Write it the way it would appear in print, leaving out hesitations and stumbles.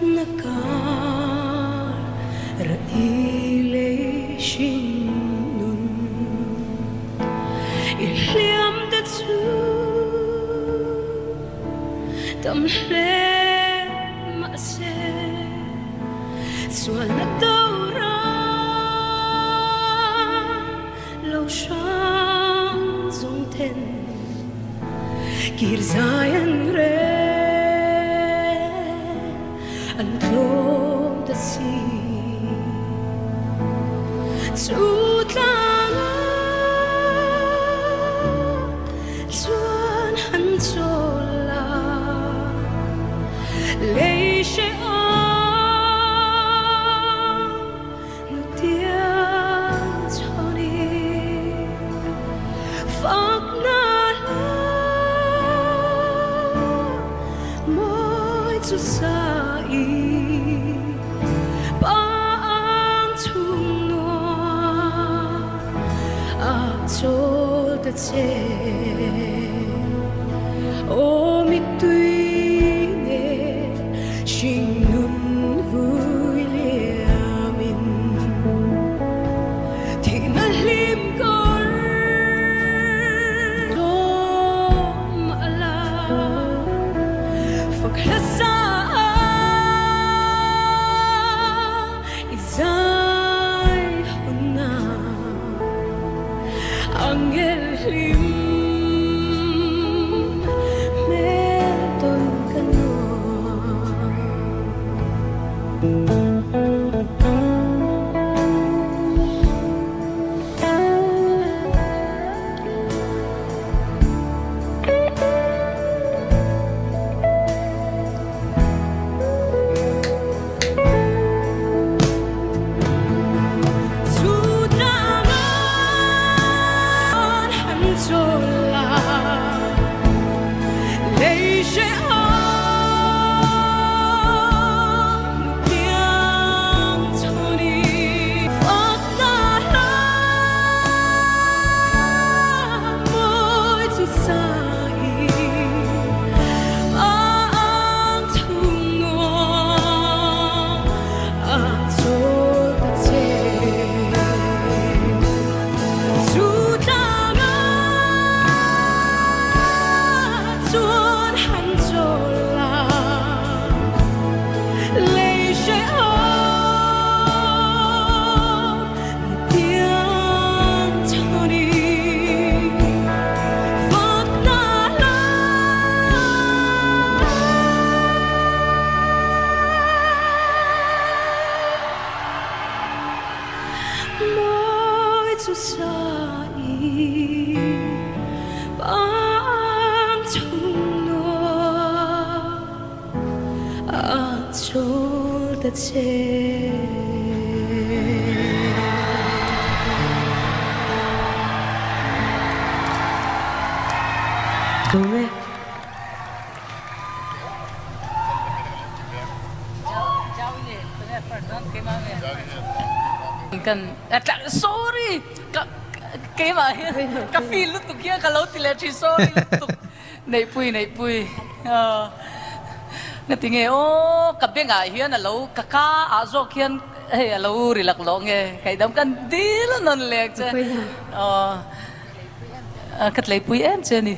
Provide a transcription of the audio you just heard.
Na kar ra i lei hring nun i hliam te chu tam hle mahse sualna do ram lo hrang zawng then Kir zai an rel an tlawm ta si. Chu tlang ah chuan han chawl la, lei hrehawm Nutiang chhawni fakna hla mawi chu sa i pa ang chhung nuam a chawl ta che. Aw mittui nen hringnun vui liamin thihna hlim kawr tlawm a la fak hla sa a i zai hunah angel hlim hmel tawn ka nuam. Sorry keimah hi ka feel lutuk hian ka lo ti leh thin sorry lutuk neihpui neihpui nga ti nge aw ka bengah hian a lo ka ka ah zawk hian hei a lo ri lak lawh nge ngaihdam kan dil a nawn leh ang che aw ka tleipui em che a ni.